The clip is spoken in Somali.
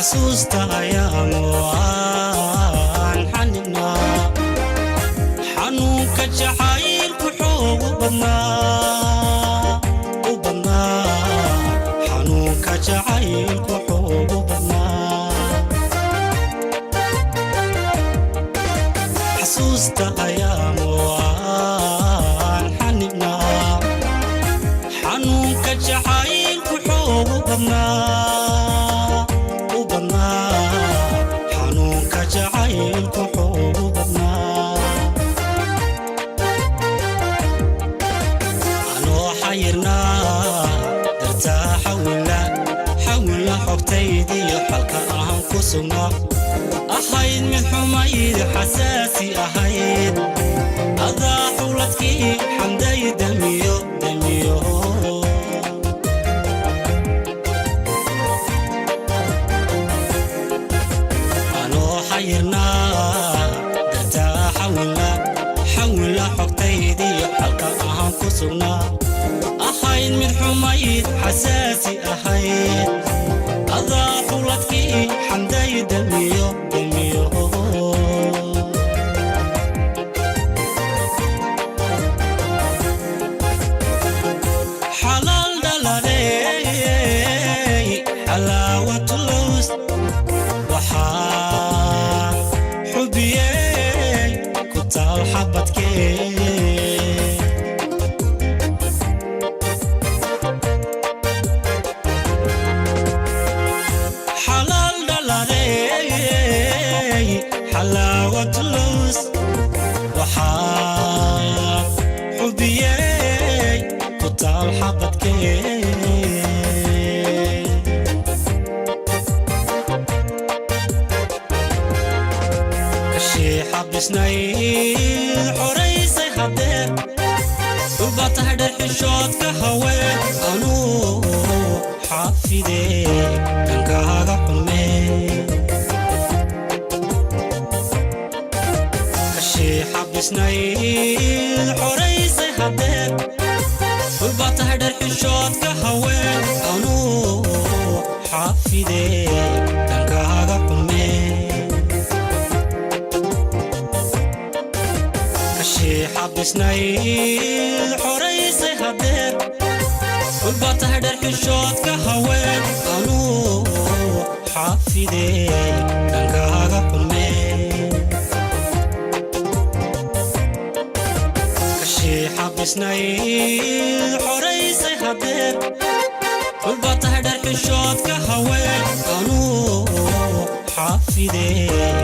Xasuusta ayaamo aan xanibnaa, xanuunka jacaylku xoogu badnaa, u badnaa. Xanuunka jacaylku xoogu badnaa. Xasuusta ayaamo aan xanibnaa, xanuunka jacaylku xoogu badnaa, u badnaa. Xanuunka jacaylku xoogu badnaa. Anoo xayirnaa dartaa xawila xawila xogtaydiyo xalka ahaan ku sugnaa, ahayd mid xumayd, xasaasi ahayd. Adaa xuladkii xamday, damiyo damiyo. Anoo xayirnaa dartaa xawila xawila xogtaydiyo xalka ahaan ku sugnaa, ahayd mid xumayd, xasaasi ahayd. Adaa xuladkii xamday, damiyo damiyo. Xalaal dhaladey, xalaawatulus, waxaa xubiyey ku taal xabadkee. Xalaal dhaladey, xalaawatulus, waxaa xubiyey ku taal xabadkee. Kashii xabisnayd xoraysay hadeer, dhulbatahdher xishoodka haween, anuu xaafidee dhankaaga xumee. Kashii xabisnayd xoraysay hadeer, dhulbatahdher xishoodka haween, anuu xaafidee dhankaaga xumee. Kashii xabisnayd xoraysay hadeer, dhulbatahdher xishoodka haween, anuu xaafidee dhankaaga xumee. Kashii xabisnayd xoraysay hadeer, dhulbatahdher xishoodka haween, anuu xaafidee